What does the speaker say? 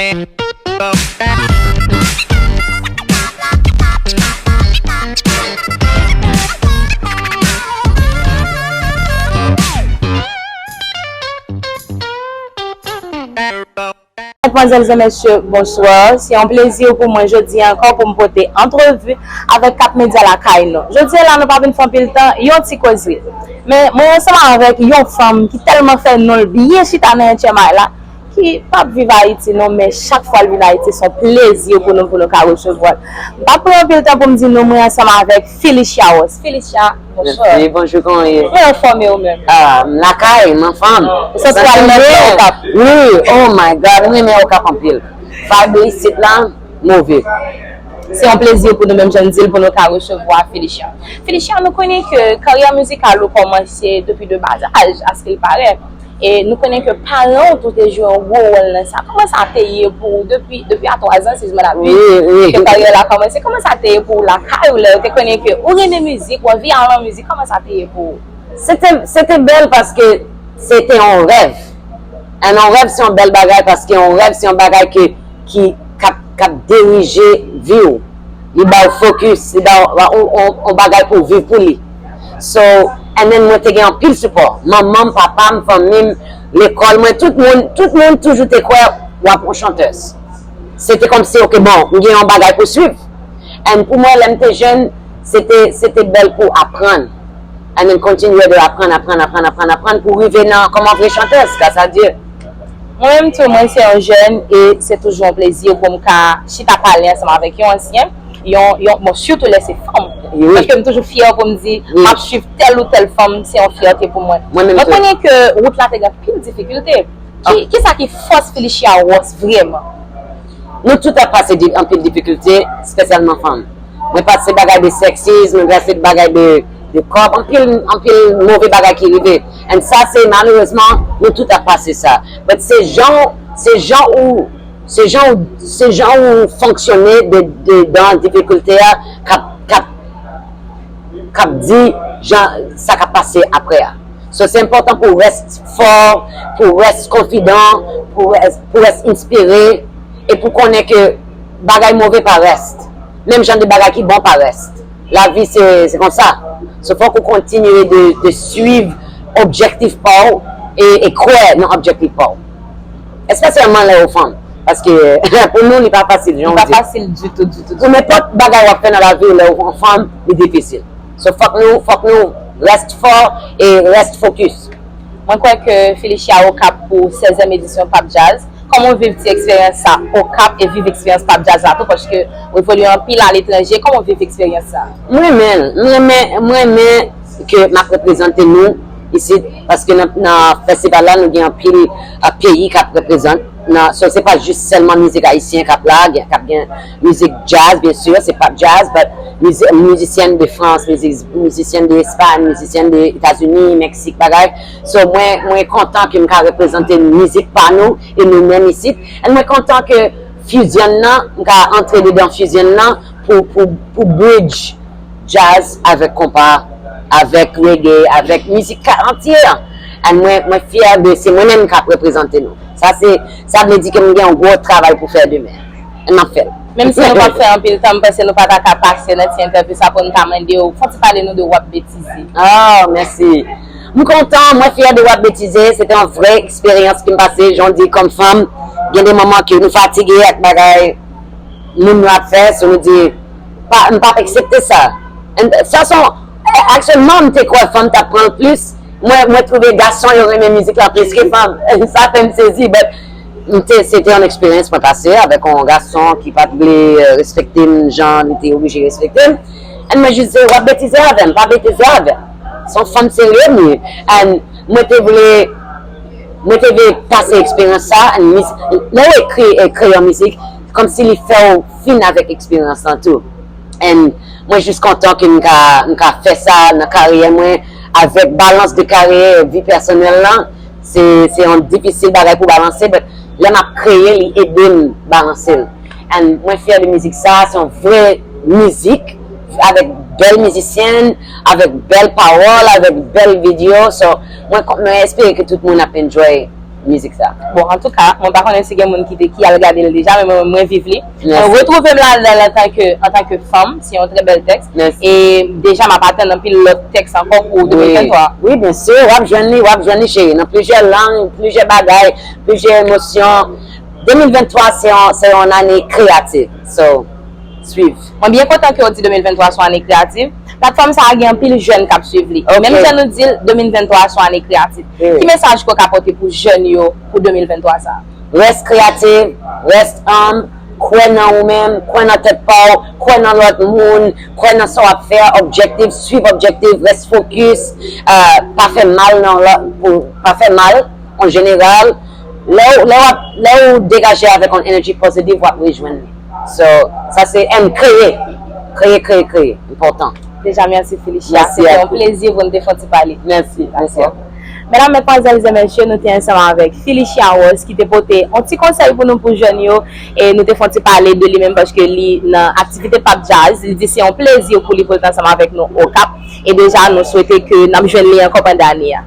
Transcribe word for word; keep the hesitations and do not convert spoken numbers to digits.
Mesdemoiselles et messieurs, bonsoir. Se yon plezi pou mwen jodi ankò pou m pote antrevi avèk Cap Media lakay nou. Jodi a la, nou pa vin fè anpil tan, yon ti koze. Men mwen ansanm avèk yon fanm ki tèlman fè non l byen chita nan H M I la, ki p ap viv Ayiti non, men chak fwa l vin Ayiti, se yon plezi pou nou, pou nou ka resevwa l. M p ap pran anpil tan pou m di nou, mwen ansanm avèk Felicia Ross. Felicia, bonsoir. Mèsi, bonjou, kòman w ye? Mwen anfòme, ou menm? Ah, m lakay, m anfòm. Ou santi w al byen Okap? Wi, oh my God, mwen renmen Okap anpil. Vibe isit la, move. Se yon plezi pou nou menm, jan n di l, pou nou ka resevwa Felicia. Felicia, nou konnen ke karyè mizikal ou kòmanse depi de bas âge, à ce qu'il paraît. E nou konnen ke paran w tou te jwe yon gwo wòl nan sa. Kòman sa te ye pou ou depi, depi a twa zan, si je me rappelle, wi, wi, ke karyè la kòmanse? Kòman sa te ye pou ou lakay ou, lè yo te konnen ke ou renmen mizik, ou anvi al nan mizik? Kòman sa te ye pou ou? Se te, se te bèl paske se te yon rèv. And yon rèv se yon bèl bagay paske yon rèv se yon bagay ke, ki, k ap, k ap dirije vi w. Li ba w fokis, li ba w yon, yon, yon bagay pou w viv pou li. So, and then mwen te gen anpil sipò. Manman m, papa m, fanmi m, lekòl mwen, tout moun, tout moun toujou te kwè w ap yon chantèz. Se te kòmsi, ok, bon, m gen yon bagay pou swiv. And pou mwen, lè m te jèn, se te, se te bèl pou aprann. And then kontinye de aprann, aprann, aprann, aprann, aprann, pou rive nan kòm yon vrè chantèz, grâce à Dieu. Mwen menm tou, mwen se yon jèn e se toujou yon plezi pou m ka chita pale ansanm avèk yon ansyen, yon, yon, bon, sitou lè se fanm. Wi. Paske m toujou fyè pou m di, wi, m ap swiv tèl ou tèl fanm, se yon fyète pou mwen. Mwen menm tou. Mwen konnen ke wout la te gen anpil difikilte. Ki, kisa ki fòs Felicia Ross vrèman? Nou tout ap pase di, anpil difikilte, espesyalman fanm. Mwen pase bagay de sèksizm, mwen pase bagay de, de kòb, anpil, anpil move bagay ki rive. And sa, se malerezman, nou tout ap pase sa. But se jan, se jan ou, se jan ou, se jan ou fonksyone de, de, dan difikilte a k ap, k ap k ap di jan sa k ap pase apre a. So, se enpòtan pou w rès fò, pou w rès konfidan, pou w rès, pou w rès enspire, e pou w konnen ke bagay move pa rès. Menm jan de bagay ki bon pa rès. Lavi se, se konsa. So, fòk ou kontinye de, de swiv objektif pa w e, e kwè nan objektif pa w. Espesyalman lè w fanm. Paske pou nou, li pa fasil, jan w di. Li pa fasil ditou, ditou, ditou. Pou nenpòt bagay w ap fè nan lavi w, lè w yon fanm, li difisil. So, fòk nou, fòk nou rès fò e rès fokis. Mwen kwè ke Felicia Okap pou sèzyèm edisyon Pap Djaz. Kòman w viv ti eksperyans sa Okap e viv eksperyans Pap Djaz la tou, paske w evolye anpil aletranje. Kòman w viv eksperyans sa? Mwen renmen l. Mwen renmen, mwen renmen ke m ap reprezante nou isit, paske nan, nan festival la, nou gen anpil, ah, peyi k ap reprezante. Nan, so, se pa jis sèlman mizik ayisyen k ap la, gen, k ap gen mizik djaz, byen si, se pap djaz, but mizi-, mizisyèn de Frans, mizi-, mizisyèn de Espay, mizisyèn de Etazini, Meksik, bagay. So, mwen, mwen kontan ke m ka reprezante mizik pa nou e nou menm isit. And mwen kontan ke fusion nan, m ka antre dedan fusion nan pou, pou, pou bridge djaz avèk konpa, avèk reggae, avèk mizik ka-, antye an. And mwen, mwen fyè de se mwen menm k ap reprezante nou. Sa se, sa vle di ke m gen yon gwo travay pou fè demen. And m ap fè l. Menm si nou p ap fè anpil tan, m panse nou pa ta ka pase nan ti entèvyou sa pou n ta mande w, fò w ti pale nou de W ap Betize. Oh, mèsi. M kontan, mwen fyè de W ap Betize. Se te yon vrè eksperyans ke m pase, jan w di, kòm fanm. Gen de moman ke nou fatige ak bagay moun yo ap fè, so nou di, pa, m p ap aksepte sa. And sa se yon, eh, aktyèlman, m te kwè fanm t ap pran l plis. Mwen, mwen twouve gason yo renmen mizik la plis ke fanm. Sa fè m sezi, but m te, se te yon eksperyans mwen pase avèk yon gason ki pa t vle, eh, respekte m jan li te oblije respekte m. And mwen jis di, w ap betize avè m, pa betize avè m. Se yon fanm serye m ye. And mwen te vle, mwen te vle pase eksperyans sa, and mis-, lè w ekri, eh, kreye yon mizik, kòmsi li fè w fin avèk eksperyans lan tou. And mwen jis kontan ke m ka, m ka fè sa nan karyè mwen, avèk balans de karyè, vi pèsonèl lan. Se, se yon difisil bagay pou balanse, but lè m ap kreye, li ede m balanse l. And mwen fyè de mizik sa, se yon vrè mizik, avèk bèl mizisyèn, avèk bèl pawòl, avèk bèl videyo. So, mwen, mwen espere ke tout moun ap enjoy mizik sa. Bon, antouka, mwen pa konnen si gen moun ki te ki al gade l deja, men mwen, mwen viv li. Mwen retwouve m ladan l antanke antanke fanm, se yon trè bèl tèks. E deja m ap atann anpil lòt tèks ankò pou de mil venntwa. Wi, byen si, w ap jwenn li, w ap jwenn li cheri, nan plizyè lang, plizyè bagay, plizyè emosyon. De mil venntwa se yon, se yon ane kreyatif. So, swiv. Mwen byen kontan ke w di de mil venntwa se yon ane kreyatif. Platfòm sa a gen anpil jèn k ap swiv li. Menm jan nou di l, de mil venntwa se yon ane kreyatif. Ki mesaj ke w ka pote pou jèn yo pou de mil venntwa sa a? Rès kreyatif, rès humble, kwè nan ou menm, kwè nan tèt pa w, kwè nan lòt moun, kwè nan sa w ap fè a, objektif, swiv objektif, rès fokis, pa fè mal nan lòt, pou pa fè mal an jeneral. Lè w, lè w ap, lè w degaje avèk yon energy pozitif, w ap rejwenn li. So, sa se M, kreye. Kreye, kreye, kreye. Enpòtan. Deja, mèsi Felicia. Se te yon plezi pou n te fè yon ti pale. Mèsi, mèsi. Medam, medmwazèl e mesye, nou te ansanm avèk Felicia Rose ki te pote yon ti konsèy pou nou pou jèn yo. E nou te fè yon ti pale de li menm paske li nan aktivite Pap Djaz. Li di se yon plezi pou li pou l te ansanm avèk nou Okap. E deja, nou swete ke n ap jwenn li ankò pandan ane a.